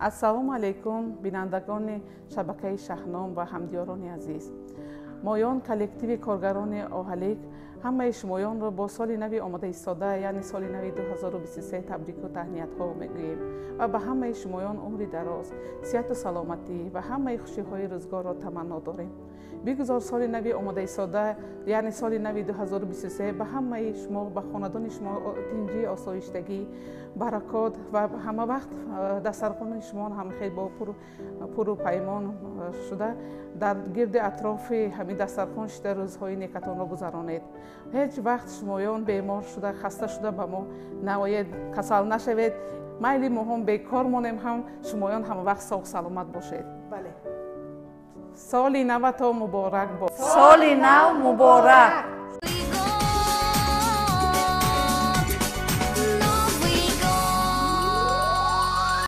Ассалому алайкум, бинандагони шабакаи Шаҳном ва ҳамдиёрони азиз. Моён, коллективи коргарони Оҳалик, ҳамаи шумоёнро бо соли нави омода истода, яъне соли нави 2023, табрику таҳниятҳо мегӯем ва ба ҳамаи шумоён умри дароз, сиҳату саломатӣ ва ҳамаи хушиҳои рӯзгорро таманно дорем. Бигузор соли нави омода истода, яъне соли нави 2023, ба ҳамаи шумо, ба хонадони шумо тинҷӣ, осоиштагӣ, баракот ва ҳама вақт дастархони шумо ҳам хел бо пуру паймон шуда, дар гирди атрофи ҳамин дастархон шида, рӯзҳои некатонро гузаронед. Ҳеҷ вақт шумоён бемор шуда, хаста шуда ба мо наоед, касал нашавед. Майли, мо ҳам бекор монем ҳам, шумоён ҳама вақт соғ саломат бошед. Бале. Соли навато муборак бод. Соли нав муборак.